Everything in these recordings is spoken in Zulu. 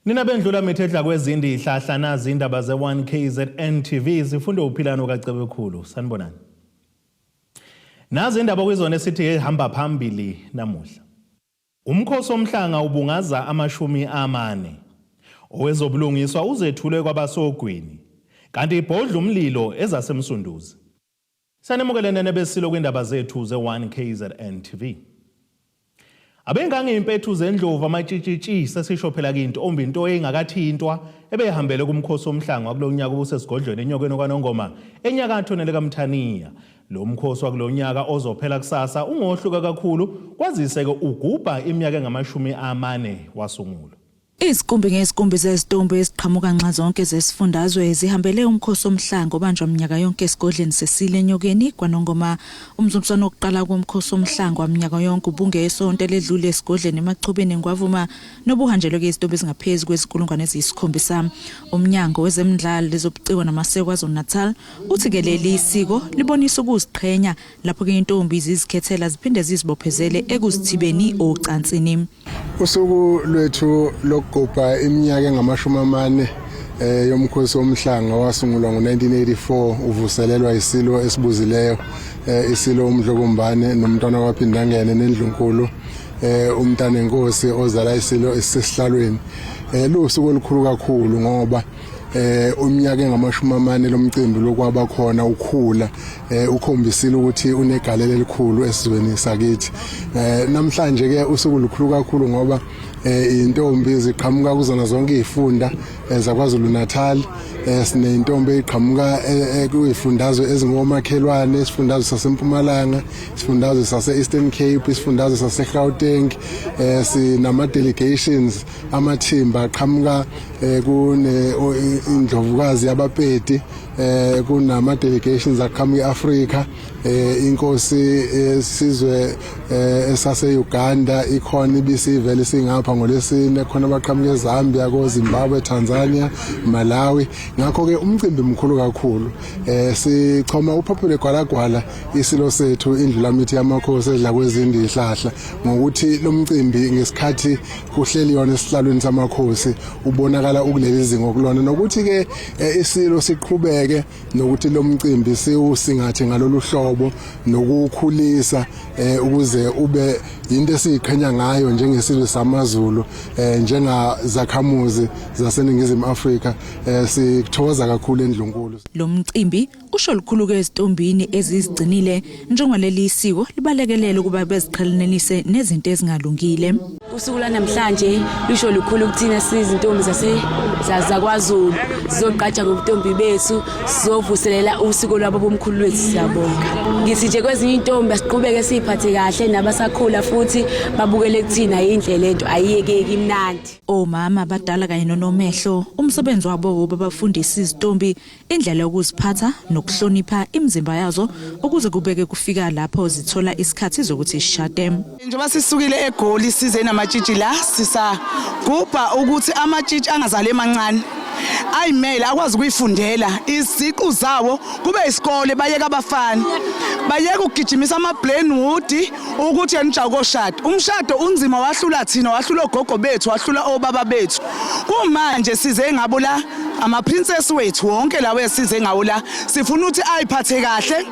Nina bendlula mithedla kwezindi ihlahla nazi indaba ze-1 KZN TV zifundwe uphilano kaCebekhulu. Sanibonani. Nazi indaba kwizona esithi ehamba phambili namuhla. Umkhosi womhlanga ubungaza 40. Owezobulungiswa uzethule kwabasogwini. Kanti ibhodla umlilo ezaseMsunduzi. Sanimukele nene besilo kwindaba zethu ze-1 KZN TV. Abengange impethu zendlovu amatshitshitshi sesisho phela ke intombi into engakathintwa ebehambele kumkhosi womhlanga wakulonyaka obusesigodlweni enyokeni kwaNongoma enyakatho nelikaMthaniya. Lo mkhosi wakulonyaka ozophela kusasa ungohluka kakhulu kwazise ke ugubha iminyaka engama-40 wasungulwa. Izikumbi ngezikumbi zezitombi eziqhamuka nxazonke zesifundazwe zihambele umkhosi womhlanga obanjwa minyaka yonke esigodlweni sesile eNyokeni kwaNongoma. Umzuliswano wokuqala komkhosi womhlanga waminyaka yonke ubungesonto eledlule esigodlweni eMachubeni eNgwavuma nobuhanjelwe ke izitombi ezingaphezu kwezinkulungwane eziyisikhombisa. Umnyango wezemidlalo lezobuciko namasiko KwaZulu-Natal uthi ke leli siko libonisa ukuziqhenya lapho ke intombi zizikhethela ziphinde zizibophezele ekuzithibeni ocansini. Usuku lwethu lokugubha iminyaka engama-40 yomkhosi womhlanga wasungulwa ngo-1984 uvuselelwa isilo esibuzileyo isilo uMdlokombane nomntwana waphindangene nendlunkulu umntanenkosi ozala isilo esisesihlalweni. Lusuku olukhulu kakhulu ngoba umnyaka engama-40 lomcimbi lokwaba khona ukhula ukhombisile ukuthi unegalelo elikhulu esizweni sakithi. Namhlanje ke usuku lukhulu kakhulu ngoba intombi ziqhamuka kuzona zonke izifunda zakwaZulu Natal. Sinentombi eziqhamuka kuyifundazwe ezingomakhelwane, isifundazwe saseMpumalanga, isifundazwe sase-Eastern Cape, isifundazwe sase-Gauteng. Sinama delegations, amathimba aqhamuka kune indlovukazi yabapedi, kunama delegations aqhamuka eAfrica, inkosi esizwe esase Uganda ikhona ibisivele singapha ngolesine, khona abaqhamuka eZambia, ko Zimbabwe, Tanzania, Malawi. Ngakho ke umcimbi mkhulu kakhulu. Sichoma uphaphule gwalagwala isilo sethu indlulamithi yamakhosi edla kwezindi ihlahla ngokuthi lo mcimbi ngesikhathi kuhleli yona esihlalweni samakhosi ubonakala ukuleli zinga okulona, nokuthi ke isilo siqhubeke nokuthi lo mcimbi siwusingathe ngalolu hlobo nokukhulisa ukuze ube into esiyiqhenya ngayo njengesizwe samaZulu, njengazakhamuzi zaseNingizimu Afrika. Sikuthokoza kakhulu endlunkulu. Lo mcimbi usho lukhulu ke ezintombini ezizigcinile njengaleli siko libalekelele ukuba beziqhelanise nezinto ezingalungile. Usuku lwanamhlanje lusho lukhulu kuthina sizintombi zakwaZulu, sizogqaja ngobuntombi bethu, sizovuselela usiko lwabo bomkhulu lwethu. Siyabonga. Ngithi nje kwezinye intombi asiqhubeke siyiphathe kahle, nabasakhula futhi babukele kuthina. Yinhle lento, ayiyekeki, imnandi. Omama abadala kanye nonomehlo umsebenzi wabo woba bafundisa izintombi indlela yokuziphatha nokuhlonipha imizimba yazo ukuze kubeke kufika lapho zithola isikhathi zokuthi zishade. Njengoba sisukile eGoli size namatshitshi la, sisagubha ukuthi amatshitshi angazali emancane ayimele akwazi ukuyifundela iziqu zawo, kube isikole, bayeke abafana, bayeke ukugijimisa ama-Brentwood ukuthi yena ujaha koshada. Umshado unzima, wahlula thina, wahlula ogogo bethu, wahlula obaba bethu. Kumanje size ngabo la, ama-princess wethu wonke lawo esize ngawo la, sifuna ukuthi ayiphathe kahle,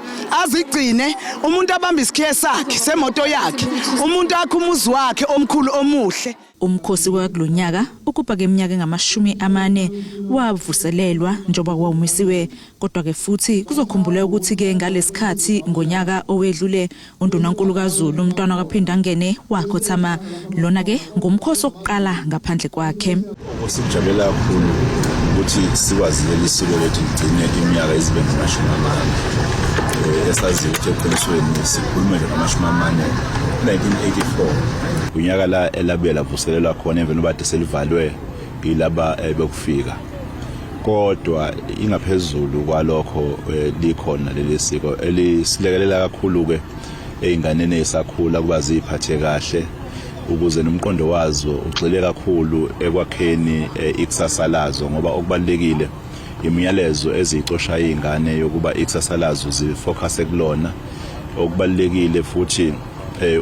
azigcine, umuntu abambe isikhiye sakhe semoto yakhe, umuntu akhe umuzi wakhe omkhulu omuhle. Umkhosi wakulonyaka ugubha ke iminyaka engama-40 wavuselelwa njengoba kwawumisiwe, kodwa ke futhi kuzokhumbuleka ukuthi ke ngalesikhathi ngonyaka owedlule uNdunankulu kaZulu umntwana kaPhindangene wakhothama. Lona ke ngumkhosi wokuqala ngaphandle kwakhe. Sikujabulela kakhulu ukuthi sikwazi leli siko lethu ligcine iminyaka izibe ngama-40, esaziyo ukuthi eqinisweni sikhulume nje ngama-40 1984, unyaka la elabuye lavuselelwa khona emveni obade selivalwe yilaba bekufika. Kodwa ingaphezulu kwalokho likhona leli siko elisilekelela kakhulu-ke ey'nganeni ey'sakhula kuba ziy'phathe kahle ukuze nomqondo wazo ugxile kakhulu ekwakheni ikusasa lazo, ngoba okubalulekile imiyalezo eziyicosha iy'ngane yokuba ikusasa lazo zifocuse kulona. Okubalulekile futhi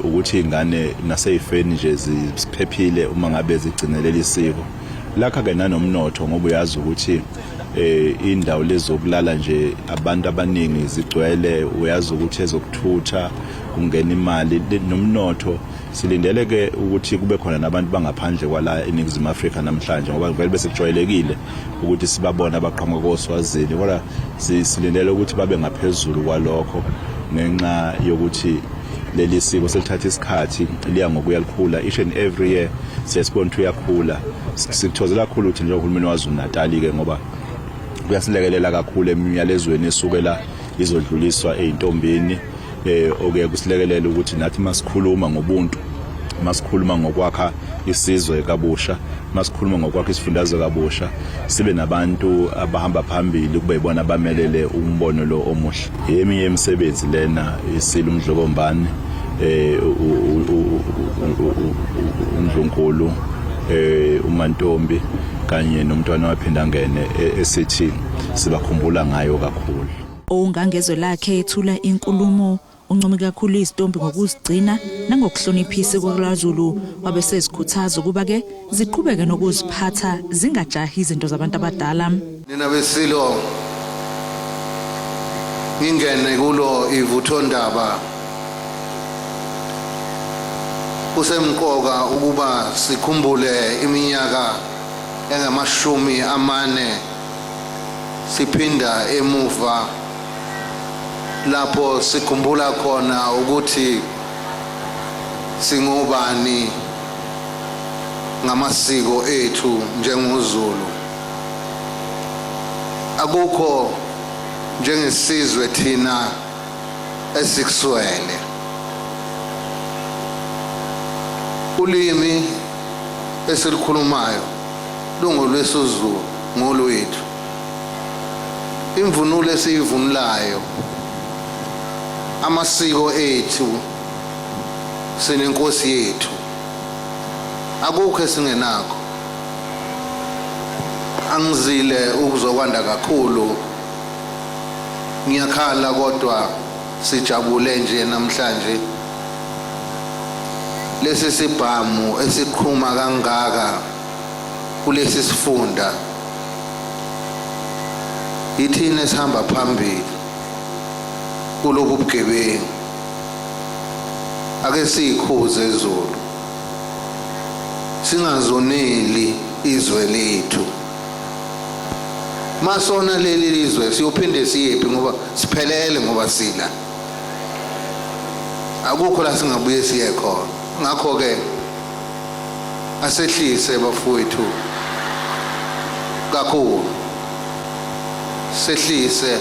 ukuthi iy'ngane nasey'feni nje ziphephile uma ngabe zigcine leli siko. Lakha ke nanomnotho ngoba uyazi ukuthi eh indawo lezokulala nje abantu abaningi zigcwele, uyazi ukuthi ezokuthutha kungena imali nomnotho. Silindele ke ukuthi kube khona nabantu bangaphandle kwala eNingizimu Afrika namhlanje, ngoba vele bese kujwayelekile ukuthi sibabone abaqhamuka koSwazini, kodwa silindele ukuthi babe ngaphezulu kwalokho ngenxa yokuthi leli siko selithatha isikhathi liya ngokuya likhula. Each and every year siyasibona ukuthi uyakhula. Sikuthokozela kakhulu ukuthi njengohulumeni waZulu Natal-ke, ngoba kuyasilekelela kakhulu emiyalezweni esukela izodluliswa ey'ntombini, okuye kusilekelela ukuthi nathi masikhuluma ngobuntu, masikhuluma ngokwakha isizwe kabusha, masikhuluma ngokwakha isifundazwe kabusha, sibe nabantu abahamba phambili kube yibona abamelele umbono lo omuhle. Eminye imisebenzi lena isilo uMdlokombane, uNdlunkulu uMantombi kanye nomntwana waphindangene esithi sibakhumbula ngayo kakhulu. Ongangezwe lakhe ethula inkulumo uncome kakhulu izitombi ngokuzigcina nangokuhlonipha isiko laZulu, wabe sezikhuthaza ukuba ke ziqhubeke nokuziphatha, zingajahi izinto zabantu abadala. Nina besilo, ngingene kulo ivuthondaba, kusemqoka ukuba sikhumbule iminyaka engamashumi amane siphinda emuva, lapho sikhumbula khona ukuthi singobani ngamasiko ethu njengoZulu. Akukho njengesizwe thina esikuswele. Ulimi esilukhulumayo lungolwesiZulu, ngolwethu. Imvunulo esiyivunulayo, amasiko ethu, sinenkosi yethu, akukho esingenakho. Angizile ukuzokwanda kakhulu, ngiyakhala, kodwa sijabule nje namhlanje. Lesi sibhamu esiqhuma kangaka kulesi sifunda, yithina esihamba phambili kulobu bugebengu. Ake siyikhuze ezulu, singazoneli izwe lethu. Masona leli lizwe siyophinde siyephi? Ngoba siphelele, ngoba sila akukho la singabuye siye khona. Ngakho-ke asehlise bafowethu kakhulu, sehlise.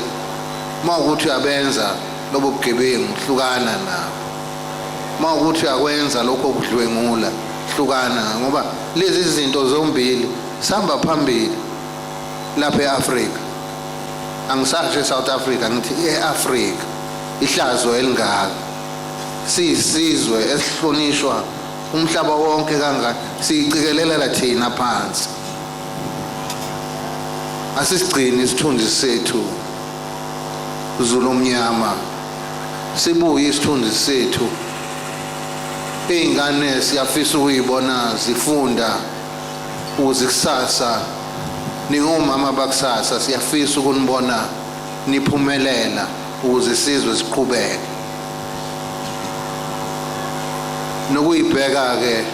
Uma ukuthi uyabenza lobo bugebengu, hlukana nabo. Uma ukuthi uyakwenza lokho kudlwengula, hlukana, ngoba lezi zinto zombili sihamba phambili lapha e-Afrika. Angisasho e-South Africa, ngithi e-Afrika. Ihlazo elingaka, siyisizwe esihlonishwa umhlaba wonke kangaka, siyicikelela thina phansi. Asisigcini isithunzi sethu, Zulu omnyama, sibuye isithunzi sethu. Iy'ngane siyafisa ukuyibona zifunda ukuze kusasa, ningomama bakusasa, siyafisa ukunibona niphumelela ukuze isizwe siqhubeke. Nokuyibheka-ke,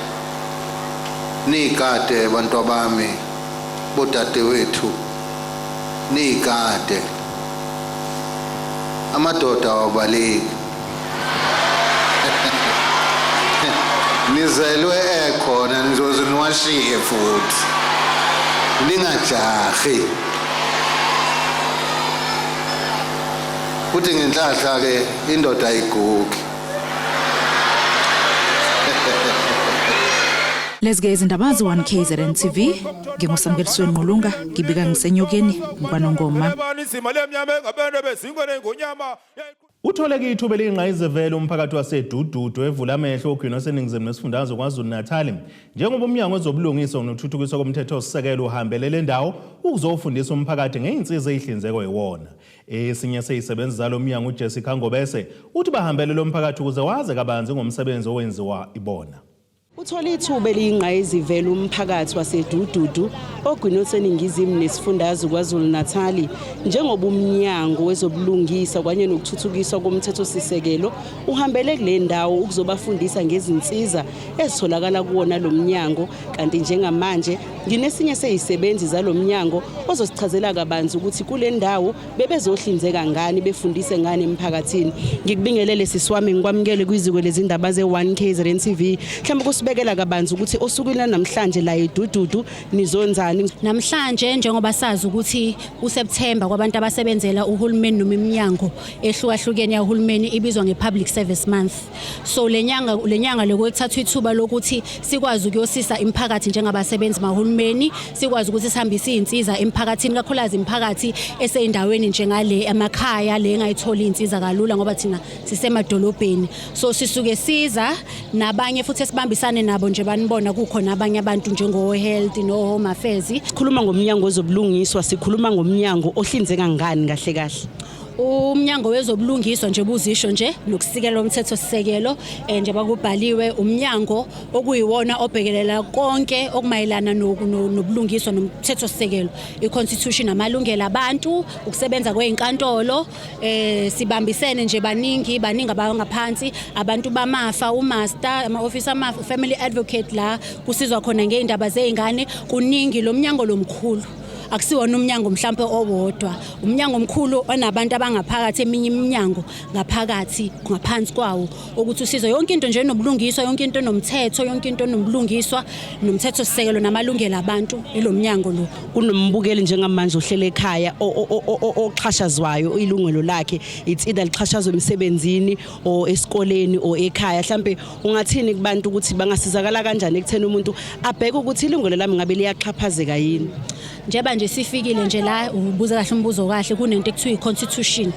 niyigade bantwabami, bodadewethu, niyigade. Amadoda awabaleki. Nizelwe ekhona, nizoze niwashiye futhi. Ningajahi. Futhi ngenhlahla-ke indoda ayigugi. Lezi-ke izindaba ze-1 KZN TV. Ngingusamkelisweni Ngqulunga, ngibika ngiseNyokeni, KwaNongoma. Utholeke ithuba eliyingqayizivele umphakathi waseDududu evula amehlo ogwini oseningizimu nesifundazwe KwaZulu-Natal, njengoba umnyango wezobulungiswa nokuthuthukiswa komthethosisekelo uhambele le ndawo ukuzofundisa umphakathi ngey'nsiza ey'hlinzekwa yiwona. Esinye seyisebenzi zalo mnyango, uJessica Ngobese, uthi bahambele lo mphakathi ukuze waze kabanzi ngomsebenzi owenziwa ibona. Uthola ithuba eliyingqayizivele umphakathi waseDududu ogwini oluseningizimu nesifundazwe KwaZulu-Natali njengoba umnyango wezobulungisa kanye nokuthuthukiswa komthethosisekelo uhambele kule ndawo ukuzobafundisa ngezinsiza ezitholakala kuwona lo mnyango. Kanti njengamanje nginesinye seyisebenzi zalo mnyango ozosichazela kabanzi ukuthi kule ndawo bebezohlinzeka ngani, befundise ngani emphakathini. Ngikubingelele sisi wami, ngikwamukele kwiziko lezindaba ze-1 KZN TV. Mhlawumbe kusibekela kabanzi ukuthi osukwini namhlanje la eDududu nizonzani. Namhlanje njengoba sazi ukuthi uSeptember kwabantu abasebenzela uhulumeni noma iminyango ehlukahlukene yahulumeni ibizwa ngePublic Service Month. So lenyanga lokuthathwa ithuba lokuthi sikwazi ukuyosisa imiphakathi njengabasebenzi mahulumeni, sikwazi ukuthi sihambise izinsiza emphakathini, kakhulukazi imiphakathi eseyindaweni njengale emakhaya le engayitholi insiza kalula ngoba thina sisemadolobheni. So sisuke siza nabanye futhi esibambisane nabo nje, banibona kukhona abanye abantu njengo health no home affairs. Sikhuluma ngomnyango wezobulungiswa, sikhuluma ngomnyango ohlinzeka ngani kahle kahle? Umnyango wezobulungiswa nje buzisho nje nokusikela umthetho sisekelo, nje bakubhaliwe, umnyango okuyiwona obhekelela konke okumayelana nobulungiswa nomthetho sisekelo, iconstitution, amalungelo abantu, ukusebenza kwezinkantolo. Sibambisene nje baningi baningi abangaphansi, abantu bamafa, umaster, ama office amafa, family advocate, la kusizwa khona ngeindaba zeingane. Kuningi, lo mnyango lomkhulu akusiwona umnyango mhlambe owodwa, umnyango omkhulu onabantu abangaphakathi, eminye iminyango ngaphakathi ngaphansi kwawo, ukuthi usizo yonke into nje nobulungiswa, yonke into nomthetho, yonke into nobulungiswa nomthetho sisekelo namalungelo abantu, ilomnyango lo. Kunombukeli njengamanje ohlele ekhaya oxhashazwayo ilungelo lakhe, it's either lixhashazwe emsebenzini or esikoleni or ekhaya. Mhlambe ungathini kubantu ukuthi bangasizakala kanjani ekutheni umuntu abheke ukuthi ilungelo lami ngabe liyaxhaphazeka yini? Njeba nje sifikile nje la, ubuza kahle umbuzo kahle, kunento ekuthiwa i-constitution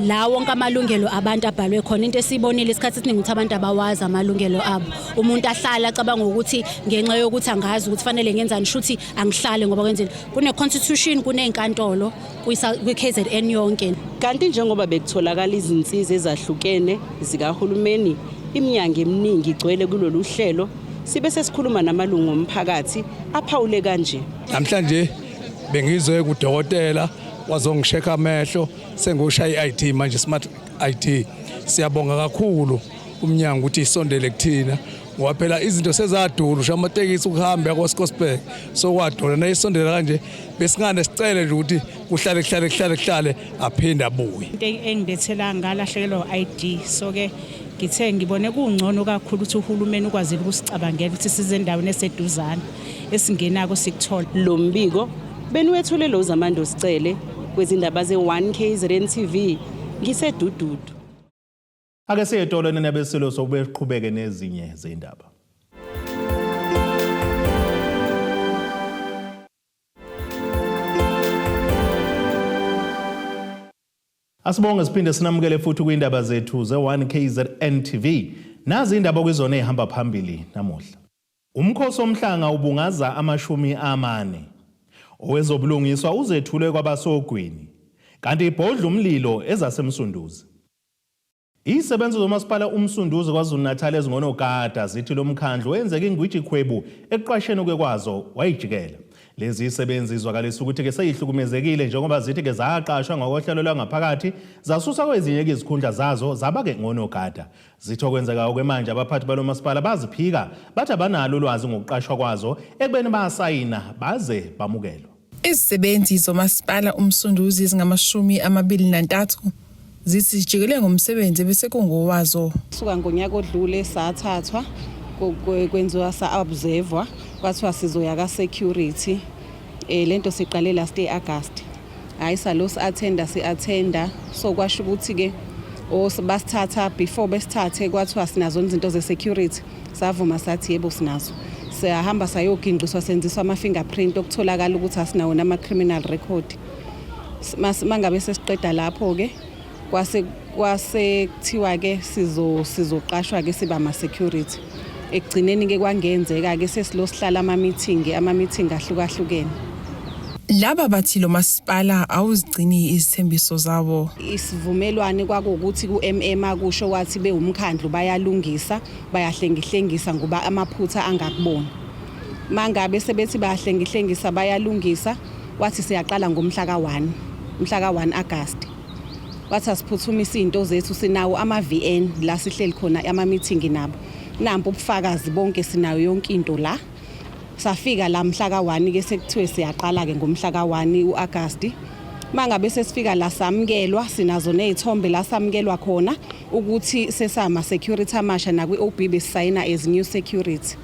la wonke amalungelo abantu abhalwe khona. Into esiyibonile isikhathi esiningi ukuthi abantu abawazi amalungelo abo. Umuntu ahlala acabanga ukuthi ngenxa yokuthi angazi ukuthi fanele ngenzani, shuthi angihlale ngoba kwenzeni. Kune-constitution, kuney'nkantolo kwi-KZN yonke. Kanti njengoba bekutholakala izinsiza ezahlukene zikahulumeni, iminyango eminingi igcwele kulolu hlelo, sibe sesikhuluma namalungu omphakathi aphawule kanje. Namhlanje bengizwe kudokotela wazongisheka amehlo, sengoshaya i-ID manje, smart ID. Siyabonga kakhulu umnyango ukuthi isondele kuthina, ngoba phela izinto sezadula, usho amatekisi ukuhamba kwaScottsburg sokwadula, nayisondela kanje besingane sicele nje ukuthi kuhlale kuhlale kuhlale kuhlale aphinde abuye. Into engilethela ngalahlekelwa ID, so ke ngithe ngibone kungcono kakhulu ukuthi uhulumeni ukwazile ukusicabangela ukuthi size endaweni eseduzane esingenako sikuthola. Lo mbiko beniwethule lo Zamando Sicele kwezindaba ze-1 KZN TV ngiseDududu. Ake siye etolo nabesilo sokube siqhubeke nezinye zendaba. Asibonge siphinde sinamukele futhi kwindaba zethu ze-1 KZN TV. Nazi indaba kwizona ezihamba phambili namuhla. Umkhosi omhlanga ubungaza 40. Owezobulungiswa uzethulwe kwabasogwini. Kanti ibhodla umlilo ezaseMsunduzi. Izisebenzi zomasipala uMsunduzi KwaZulu-Natal ezingonogada zithi lo mkhandlu wenzeka ingwijikhwebu ekuqasheni kwekwazo wayijikela. Lezi zisebenzi zizwakalisa ukuthi-ke seyihlukumezekile njengoba zithi-ke zaqashwa ngokohlelo lwangaphakathi zasusa kwezinye izikhundla zazo zaba-ke ngonogada. Zithi okwenzekayo okwemanje abaphathi balo masipala baziphika bathi abanalo ulwazi ngokuqashwa kwazo ekubeni bayasayina baze bamukelwa. Izisebenzi zomasipala uMsunduzi ezingama-23 zithi zijikele ngomsebenzi bese kungowazo. Suka ngonyaka odlule sathathwa kwenziwa sa-observer, kwathiwa sizoya ka-security. Lento siqale last year August. Hayi, salo si-attenda si-attenda, so kwasho ukuthi-ke basithatha before besithathe kwathiwa sinazo izinto ze-security, savuma sathi yebo sinazo. Siyahamba sayoginqiswa senziswa ama-fingerprint okutholakala ukuthi asinawo nama-criminal record. Mangabe sesiqeda lapho-ke kwase kuthiwa-ke sizoqashwa-ke siba ama-security. Ekugcineni-ke kwangenzeka-ke sesilo sihlala ama-meeting ahlukahlukene. Laba bathi lo masipala awuzigcini izithembiso zawo. Isivumelwane kwakuwukuthi ku-MM akusho wathi bewumkhandlu bayalungisa, bayahlengihlengisa ngoba amaphutha angakubona. Mangabe sebethi bayahlengihlengisa bayalungisa, wathi siyaqala ngomhla ka-1, mhla ka-1 Agasti. Wathi asiphuthumise izinto zethu, sinawo ama-VN la sihleli khona ama-meeting nabo. Nampo ubufakazi bonke, sinayo yonke into la. Safika la mhla ka-1 ke, sekuthiwe siyaqala ke ngomhla ka-1 u-Agasti. Mangabe sesifika la samukelwa, sinazo nezithombe la samukelwa khona ukuthi sesama security amasha, nakwi-OB besisayina as new security.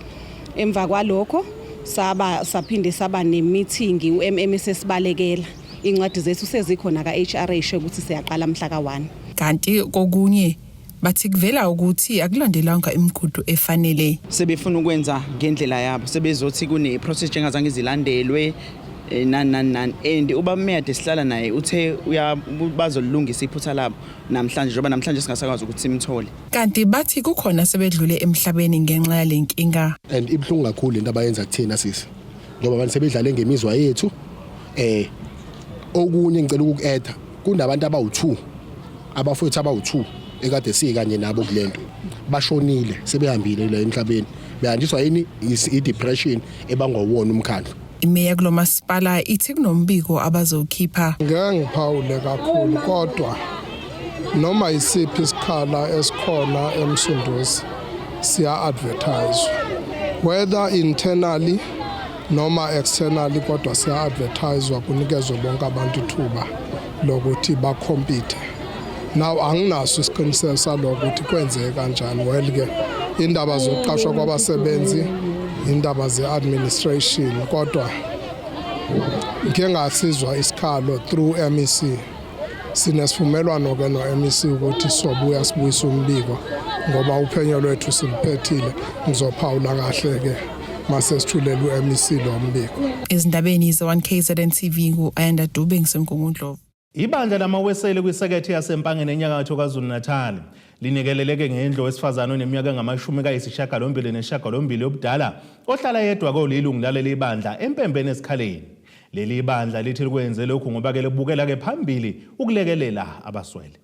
Emva kwalokho saba saphinde saba ne-meeting, u-MM sesibalekela. Incwadi zethu sezikhona ka-HR esho ukuthi siyaqala mhla ka-1. Kanti kokunye bathi kuvela ukuthi akulandelwanga imigudu efanele. Sebefuna ukwenza ngendlela yabo, sebezothi kune process engazange izilandelwe, nani nani nani, and uba meya sihlala naye uthe uya bazolungisa iphutha labo namhlanje, njengoba namhlanje singasakwazi ukuthi simthole. Kanti bathi kukhona sebedlule emhlabeni ngenxa yalenkinga. And ibhlungu kakhulu into abayenza kuthina sisi, ngoba abantu sebedlale ngemizwa yethu. Okunye ngicela ukuku-adda, kunabantu abawu2, abafowethu abawu2 ekade sikanye nabo kulento, bashonile, sebehambile la emhlabeni, behanjiswa yini? I-depression ebangwa wona umkhandlu. Imeya kulomasipala ithi kunombiko abazokhipha. Ngeke ngiphawule kakhulu, kodwa noma isiphi isikhala esikhona eMsunduzi siya advertise, whether internally noma externally, kodwa siya advertise, kunikezwe bonke abantu ithuba lokuthi bacompete. Now anginaso isiqiniseko salokho ukuthi kwenzeke kanjani. Well ke, indaba zokuqashwa kwabasebenzi, indaba ze-administration, kodwa ngike ngasizwa isikhalo through MEC. Sinesivumelwano ke no-MEC ukuthi sobuya sibuyise umbiko, ngoba uphenyo lwethu siluphethile. Ngizophawula kahle ke mase sithulela u-MEC lo mbiko. Ezindabeni ze-1 KZN TV, ngu-Ayanda Dube, ngiseMgungundlovu. Ibandla lamaweseli kwisekethe yaseMpangeni enyakatho KwaZulu-Natal linikeleleke ngendlu wesifazane oneminyaka engama-88 yobudala ohlala yedwa kolilungu laleli bandla eMpembeni eSikhaleni. Leli bandla lithi likwenze lokhu ngoba ke libukela ke phambili ukulekelela abaswele.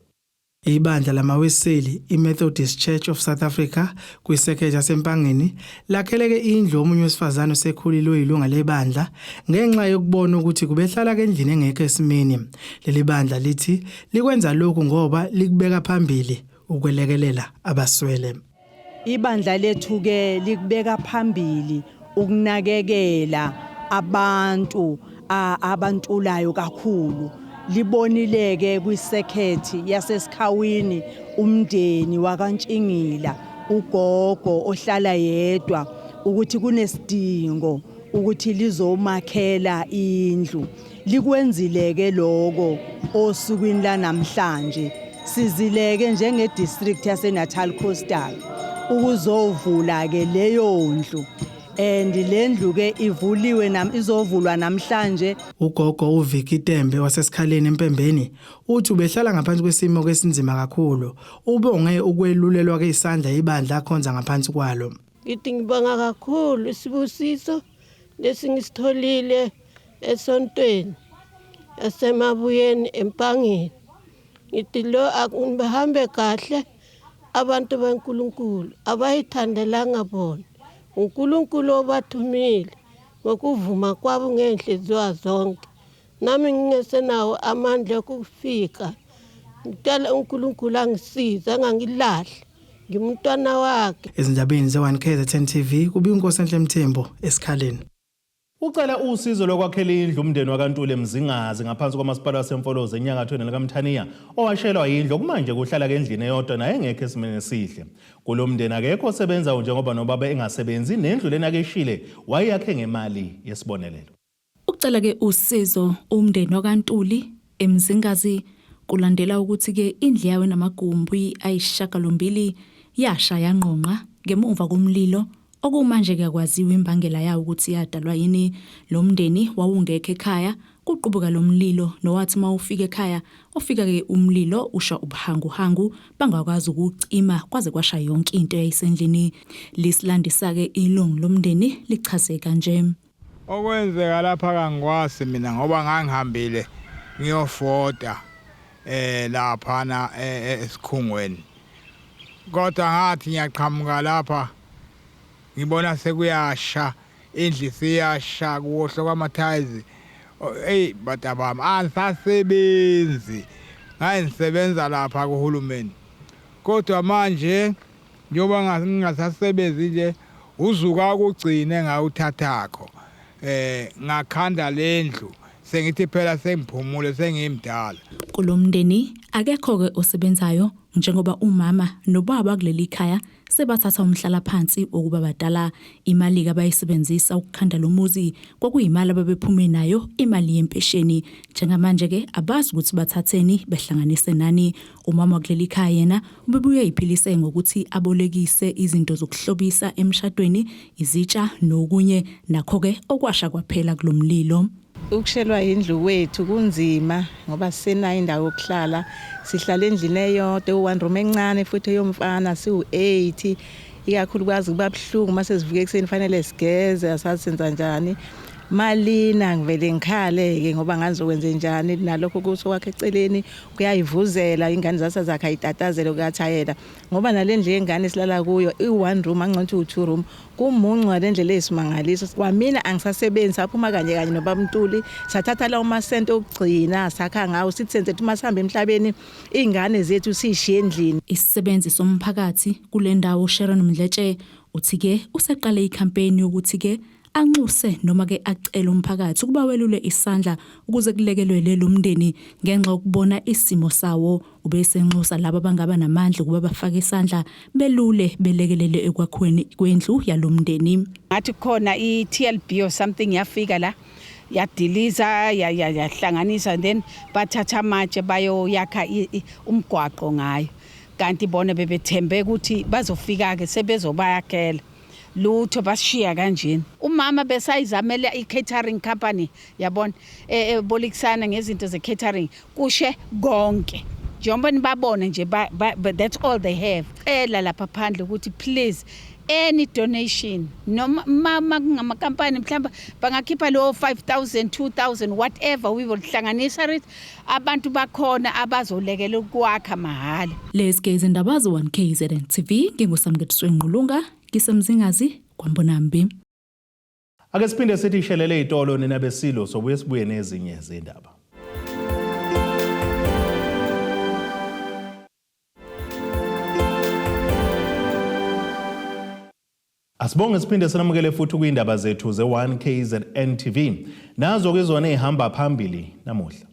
Ibandla lamaWeseli iMethodist Church of South Africa kwisekhethe yaseMpangeni lakheleke indlu omunye wesifazane osekhulile oyilunga lebandla ngenxa yokubona ukuthi kubehlala endlini engekho esimeni. Leli bandla lithi likwenza lokhu ngoba likubeka phambili ukwelekelela abaswele. Ibandla lethu ke likubeka phambili ukunakekela abantu abantulayo kakhulu. Libonileke kwisekhethi yaseSikhawini umndeni wakaNtshingila, ugogo ohlala yedwa, ukuthi kunesidingo ukuthi lizomakhela indlu. Likwenzileke lokho osukwini lanamhlanje. Sizileke njenge district yaseNatal Coastal ukuzovula ke leyo ndlu, and le ndlu ke ivuliwe nam izovulwa namhlanje. Ugogo uVicky Tembe waseSikhaleni eMpembeni uthi ubehlala ngaphansi kwesimo esinzima kakhulu. Ubonge ukwelulelwa ke isandla ibandla akhonza ngaphansi kwalo. Ngithi ngibonga kakhulu isibusiso lesingisitholile esontweni esemabuyeni eMpangeni. Ngithi lo akuhambe kahle abantu beNkulunkulu abayithandelanga bona, uNkulunkulu obathumile ngokuvuma kwabo ngenhliziyo zonke. Nami ngingesenawo amandla okufika, ngicela uNkulunkulu angisize, angangilahli, ngimntwana wakhe. Ezindabeni ze-1 KZN TV, kubi Inkosi Enhle Mthembu eSikhaleni. Ucela usizo lokwakhela indlu umndeni wakaNtuli eMzingazi ngaphansi kwamasipala waseMfolozi enyakathweni likaMthaniya owashelwa yindlu, kumanje kuhlala ke endlini eyodwa naye engekho esimeni esihle. Kulo mndeni akekho osebenzayo njengoba nobaba engasebenzi, nendlu lena keshile wayeyakhe ngemali yesibonelelo. Ucela ke usizo umndeni wakaNtuli eMzingazi kulandela ukuthi ke indlu yawo enamagumbi 8 yasha yanqonqa ngemuva komlilo okumanje kuyakwaziwa imbangela yawo ukuthi yadalwa yini. Lo mndeni wawungekho ekhaya kuqubuka lo mlilo, nowathi mawufika ekhaya ufika ke umlilo usha ubuhanguhangu, bangakwazi ukucima kwaze kwasha yonke into eyayisendlini. Lisilandisa ke ilungu lomndeni lichaze kanje. Okwenzeka lapha kangikwazi mina ngoba ngangihambile ngiyofota laphana esikhungweni. Kodwa ngathi ngiyaqhamuka lapha ngibona sekuyasha, indlu isiyasha kuwohloka amathayizi. Eyi bantu bami, angisasebenzi. Ngangisebenza lapha kuhulumeni. Kodwa manje njengoba ngingasasebenzi nje uzuka ukugcine ngawuthathakho. Ngakhanda lendlu sengithi phela sengiphumule sengimdala. Kulomndeni akekho ke osebenzayo njengoba umama nobaba kuleli khaya sebathatha umhlalaphansi wokuba badala. Imali abayisebenzisa ukukhanda lo muzi kwakuyimali ababephume nayo, imali yempesheni. Njengamanje ke abazi ukuthi bathatheni behlanganise nani. Umama kuleli khaya yena ubebuye iphilise ngokuthi abolekise izinto zokuhlobisa emshadweni, izitsha nokunye, nakho ke okwasha kwaphela kulomlilo. Ukushelwa indlu kwethu kunzima ngoba sisenayo indawo yokuhlala. Sihlala endlini eyodwa, one room encane futhi eyomfana, siwu-8. Ikakhulukazi kuba buhlungu uma sesivuka ekuseni fanele sigeze, asazi senza njani. Malina ngivele ngikhale-ke ngoba ngangizokwenze njani, nalokho kuthi kwakhe eceleni kuyayivuzela, ingane zasazakhe ayitatazele kuyathayela. Ngoba nale ndlu yengane esilala kuyo i-one room, angcono ukuthi u-two room, kumuncu ngale ndlela eyisimangaliso. Kwamina angisasebenzi, saphuma kanye kanye nobaba Ntuli, sathatha lawo masenti okugcina sakha ngawo, sithi senze ukuthi uma sihamba emhlabeni iy'ngane zethu siyishiye endlini. Isisebenzi somphakathi kule ndawo Sharon Mdletshe uthi ke useqale ikhampeni yokuthi ke anxuse noma ke acele umphakathi ukuba welule isandla ukuze kulekelelwe lo mndeni ngenxa yokubona isimo sawo. Ubesenxusa laba abangaba namandla ukuba bafake isandla belule belekelele ekwakhweni kwendlu yalomndeni. Ngathi kukhona i-TLB or something yafika la yadiliza yahlanganisa, then bathatha amatshe bayoyakha umgwaqo ngayo, kanti bona bebethembe ukuthi bazofika ke sebezobayakhela. Lutho, basishiya kanjena. Umama besayizamela i-catering company, yabona, ebolekisana ngezinto ze-catering, kushe konke njengoba nibabona nje, that's all they have. Cela lapha phandle ukuthi please, any donation, noma mama kungamakampani mhlawumbe bangakhipha lo 5000, 2000, whatever, we will hlanganisa it. Abantu bakhona abazolekela ukwakha mahhala. Lezi ke izindaba ze-1 KZN TV, nginguSamketiswe Ngqulunga, ngisemzingazi kwaMbonambi. Ake siphinde sithi ishelele itolo nina besilo, sobuye sibuye nezinye zindaba. Asibonge siphinde sinamukele futhi kuyindaba zethu ze-1 KZN TV. Nazo ke zona ezihamba phambili namuhla.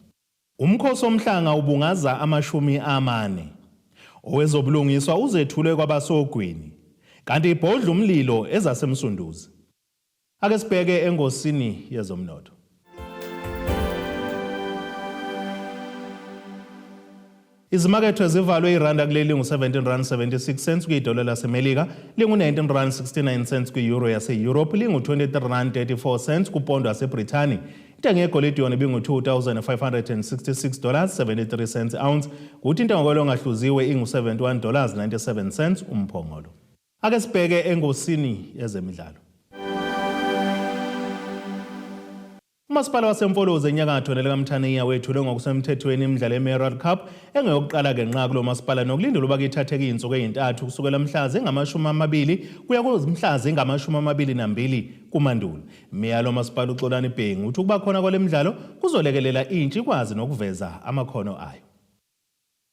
Umkhosi omhlanga ubungaza 40. Owezobulungiswa uzethule kwabasogwini. Kanti ibhodla umlilo ezasemsunduzi. Ake sibheke engosini yezomnotho. Izimakethe zivalwe iranda kuleli ngu-17 rand 76 cents kwidola laseMelika, lingu-19 rand 69 cents kwi-euro yase-Europe, lingu-23 rand 34 cents kupondo yaseBrithani. Intengo yegolide yona ibingu-2566 dollars 73 cents ounce, kuthi intengo kwelo ongahluziwe ingu-71 dollars 97 cents umphongolo. Ake sibheke engosini yezemidlalo. Umasipala waseMfolozi enyakatho nelikaMthaniya wethulwe ngokusemthethweni imidlalo ye-Mayoral Cup engeyokuqala ngenxa kulo masipala, nokulindelwe ukuba ithatheke iy'nsuku ey'ntathu kusukela mhla zingama-20 kuya mhla zingama-22 kuMandulo. Meya lo masipala uXolani Bhengu uthi ukuba khona kwale midlalo kuzolekelela intsha ikwazi nokuveza amakhono ayo.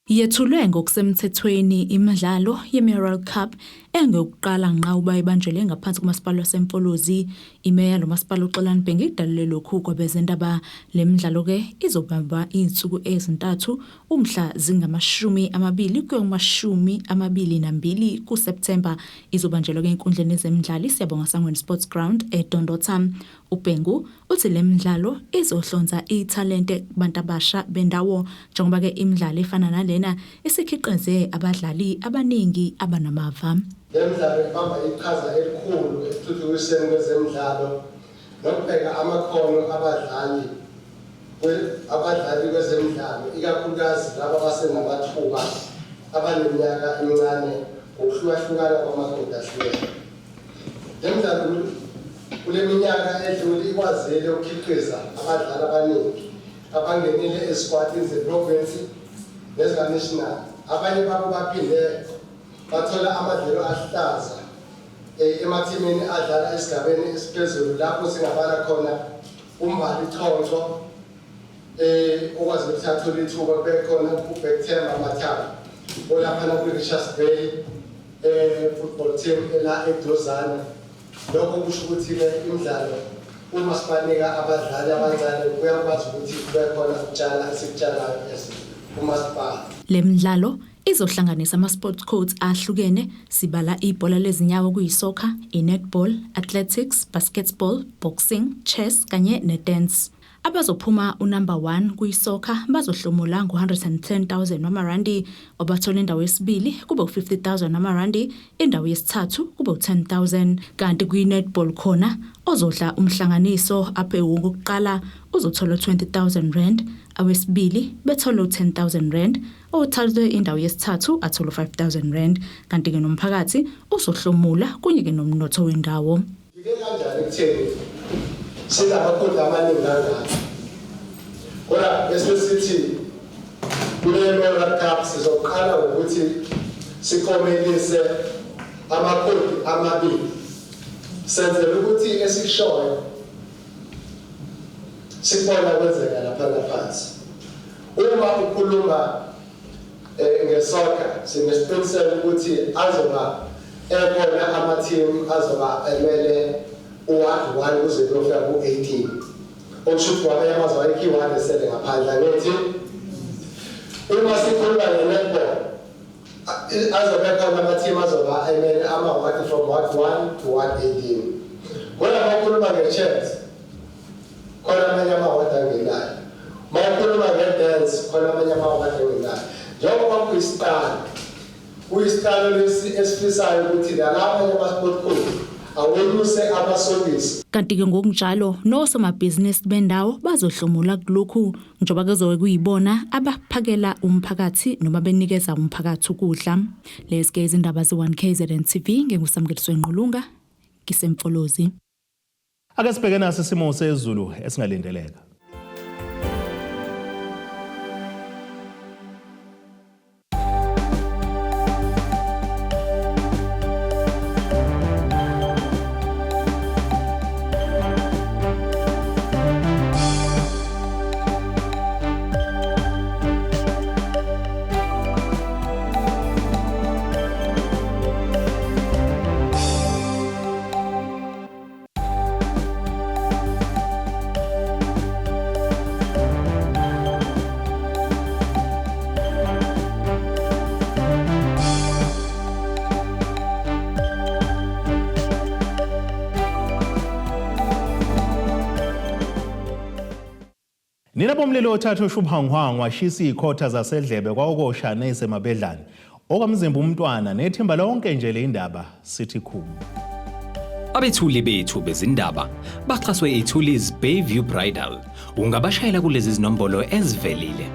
Yethulwe ngokusemthethweni imidlalo ye-Mayoral Cup engeyokuqala ngqa uba ibanjelwe ngaphansi komasipala waseMfolozi. Imeya lo masipala uXolani Bhengu idalule lokhu kwabezindaba. Le midlalo-ke izobamba iy'nsuku ezintathu umhla zingama-20 kuya kuma-22 kuSepthemba. Izobanjelwa-ke enkundleni yezemidlalo iSiyabonga Sangweni Sports Ground eDondotha. UBhengu uthi le midlalo izohlonza ithalente kubantu abasha bendawo, njengoba-ke imidlalo efana nalena isikhiqize abadlali abaningi abanamava. Le midlalo ibamba iqhaza elikhulu ekuthuthukiseni kwezemidlalo nokubheka amakhono abadlali kwezemidlalo, ikakhulukazi laba abasenamathuba abaneminyaka emincane ngokuhlukahlukana kwamadoda ahlukene. Le midlalo Kule minyaka edlule ikwazile ukukhiqiza abadlali abaningi abangenile ezikwatini zeprovinsi nezika-national. Abanye babo baphinde bathola amadlelo ahlaza emathimini adlala esigabeni esiphezulu lapho singabala khona uMbali Choncho okwazi ukuthi athole ithuba, kube khona uBhekthemba Mathaba olaphana kwi-Richards Bay football team ela eduzane. Lokho kusho ukuthi-ke imidlalo uma sibanika abadlali abancane kuyakwazi ukuthi kube khona ukutshala esikutshalayo as umasipala. Le midlalo izohlanganisa ama-sport codes ahlukene, sibala ibhola lezinyawo kuyi-soccer, i-netball, athletics, basketball, boxing, chess kanye ne-dance. Abazophuma unumber 1 kuyi-soccer bazohlomula ngo-110,000 wamarandi, abathola indawo yesibili kube u-50,000 wamarandi, indawo yesithathu kube u-10,000, kanti kwi-netball khona ozodla umhlanganiso aphe wokuqala uzothola 20,000 rand, awesibili bethola u-10,000 rand, othathe indawo yesithathu athola u-5,000 rand, kanti-ke nomphakathi uzohlomula kunye-ke nomnotho wendawo. Fike kanjani ekutheni sinamakhodi amaningi kangaka? Kodwa bese sithi kule Mayoral Cup sizoqala ngokuthi siklomelise amakhodi amabili, senzela ukuthi esikushoyo sikubona kwenzeka lapha ngaphansi. Uma ukhuluma ngesoccer, sinesiqiniseko ukuthi azoba ekhona ama-team azoba emele u-ward 1 kuze kuyofika ku-18, okusho ukuthi kwamanye amazwe ayikho i-ward esele ngaphandle. Angithi uma sikhuluma nge-netball, azobe khona ama-team azoba emele ama-ward from ward 1 to ward 18. Kodwa uma ukhuluma nge-chess, khona amanye ama-ward angenayo. Uma ukhuluma nge-dance, khona amanye ama-ward angenayo. Njengoba kuyisiqalo lesi esifisayo ukuthi nalapha ama-sport code awenyuse amasokisi. Kanti-ke ngokunjalo nosomabhizinisi bendawo bazohlomula kulokhu, njengoba kuzobe kuyibona abaphakela umphakathi noma benikeza umphakathi ukudla. Lezi-ke izindaba ze-1 KZN TV, nginguSamkeliswe Ngqulunga, ngiseMfolozi. Ake sibheke naso isimo sezulu esingalindeleka. Nina bomlilo othatha ushubhangwangwa washisa izikhotha zasedlebe kwawukosha nesemabedlane. Okamzimba umntwana nethimba lonke nje le indaba sithi khumu. Abethuli bethu bezindaba baxhaswe iThulis Bayview Bridal. Ungabashayela kulezi zinombolo ezivelile.